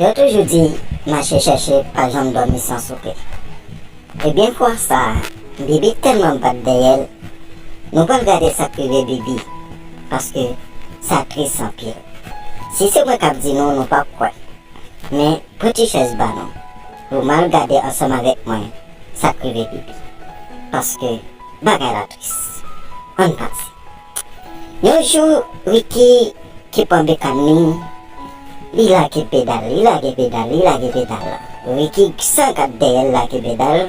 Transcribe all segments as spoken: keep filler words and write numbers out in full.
Yo toujou di, mache chèche pa janm dòmi san soupe. Ebyen, fwa sa a, Bibi tèlman bat dèyè l, nou pral gade sa k rive Bibi, paske sa tris anpil. Si se mwen k ap di nou, nou p ap kwè. Men, pran ti chèz ba nou, pou m al gade ansanm avèk mwen sa k rive Bibi. Paske bagay la tris. Ann pati. Yon jou, Ricky ki pran bekàn li, li lage pedal, li lage pedal, li lage pedal. Ricky san gad dèyè l lage pedal,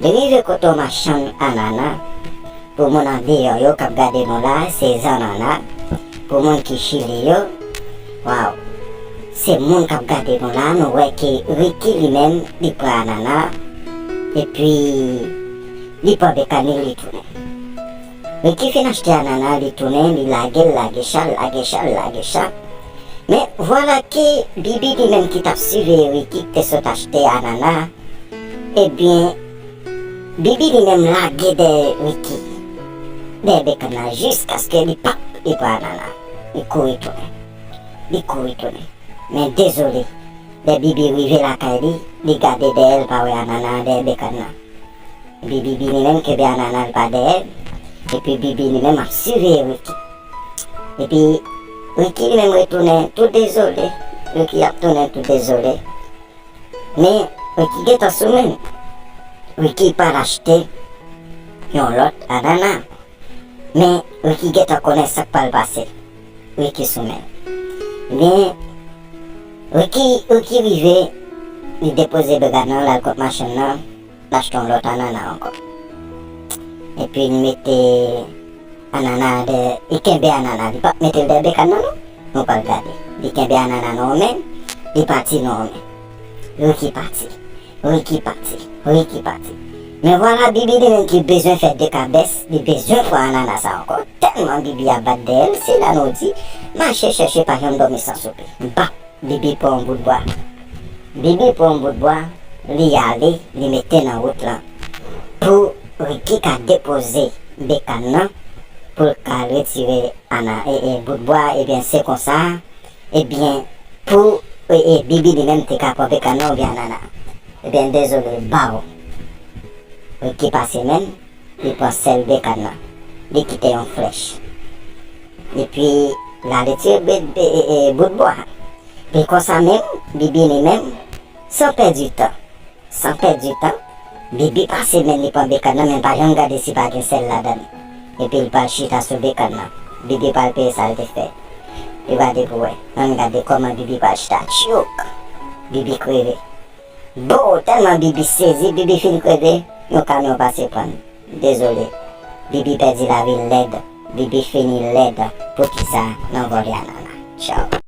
li rive kote yon machann anana. Pou moun andeyò yo k ap gade nou la, se zannana. Pou moun ki Chili yo, waw, se moun k ap gade nou la, nou wè ke Ricky li menm, li pran anana, epi li pran bekàn li, li tounen. Ricky fin achte anana, li tounen, li lage l, lage cha, lage cha, lage cha. Men, vwala ke Bibi li menm ki t ap siveye Ricky ki te sot achte anana, ebyen, Bibi li menm lage dèyè Ricky, dèyè bekàn nan, jiskaske li pap, li pran anana. Li kouri tounen. Li kouri tounen. Men dezole, lè Bibi rive lakay li, li gade dèyè l pa wè anana dèyè bekàn nan. Epi Bibi li menm kenbe anana l pa dèyè l, epi Bibi li menm ap siveye Ricky. Epi Ricky li menm retounen tou dezole. Ricky ap tounen tou dezole. Men Ricky gentan sou men l. Ricky pral achte yon lòt anana. Men Ricky gentan konnen sa k pral pase. Ricky sou men l. Men Ricky, Ricky rive, li depoze bekàn nan, l al kot machann nan, l achte yon lòt anana ankò. Epi l mete anana dèyè, li kenbe anana, li p ap mete l dèyè bekàn nan non. Nou pral gade. Li kenbe anana nan yon men, li pati nan yon men. Ricky pati. Ricky pati. Ricky pati. Men vwala Bibi li menm ki bezwen fè dekabès, li bezwen pran anana sa ankò. Tèlman Bibi ap bat dèyè l, se la nou di, mache chèche pa janm dòmi san soupe. Bap! Bibi pran yon bout bwa. Bibi pran yon bout bwa, li ale, li mete nan wout lan. Pou Ricky ka depoze bekàn nan, pou l ka retire ana, e, e, bout bwa, ebyen, se konsa, ebyen, pou, e, e, Bibi li menm te ka pran bekàn nan oubyen anana. Ebyen, dezole, baw. Ricky pase men l, li pran sèl bekàn nan. Li kite yon flèch. Epi, l ale tire be-, be-, e, e, bout bwa. Epi konsa menm, Bibi li menm, san pèdi tan. San pèdi tan, Bibi pase men l, li pran bekàn nan, men l pa janm gade si pa gen sèl ladan l. Epi l pral chita sou bekàn nan. Bibi pral peye sa l te fè. Li pral di pou wè. Ann gade kòman Bibi pral chita. Tchouk! Bibi kreve. Bon, tèlman Bibi sezi, Bibi fin kreve, yon kamyon pase pran l. Dezole. Bibi pèdi lavi l lèd. Bibi fini lèd. Poukisa? Nan vòlè anana. Tchaw.